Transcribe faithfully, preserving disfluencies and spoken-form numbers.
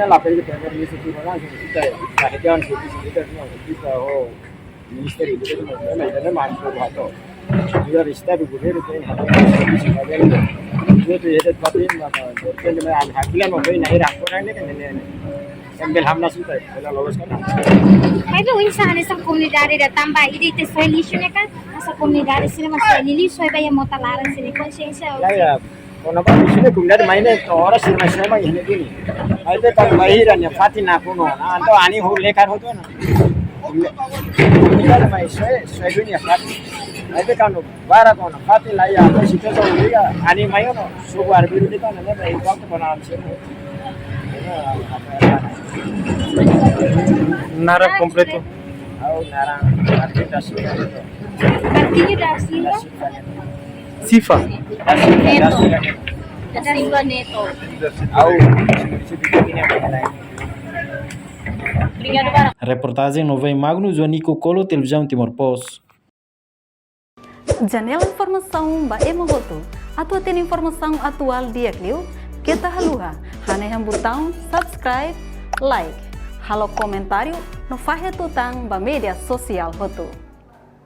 Ina la pedi ke primeiro ministro tu na kita ya. Kita head on ke kita no kita oh ministeri itu tu mana itu mana tu hato. Juga rista tu governo tu hato. Itu tu head patin maka governo me an hakilan mau kena ira kurang ni kan ni. Sambil hamna sudah, kalau lulus kan. Maibé oinsá hanesan komunidade ida tanba ida ita soe lixu ne'e kan? Hanesan komunidade sira mak soe lixu, maibé iha mota laran sira-nia konsiénsia. Ya ya. Kona-ba lixu ne'e komunidade mai ne'e ora sira mai sira mai ne'e gini. Maibé kalau mai ira ne'e fatin nakonu ona. Entaun anin ho lekar ho tu ona. Iya, mas soe, soe dunia fatin. Tapi kuandu barak ona fatin la iha, apa sih, itu sama dia, ani mayo no, suku arbiru di sana, né, baik waktu kau nanti. Naran kompletu. Au, naran, arbiru da Silva. Arbiru da Silva. Silva. Da Silva, da Silva. Da Silva Neto. Au, suku ini apa, lain. Reportajen Novai Magno, Joanico Colo, Televizaun Timor Post. Janela informasaun ba ema hotu. Atu hatene informasaun atuál di'ak liu, keta haluha hanehan butaun subscribe, like, halo komentáriu no fahe tutan ba média sosiál hotu.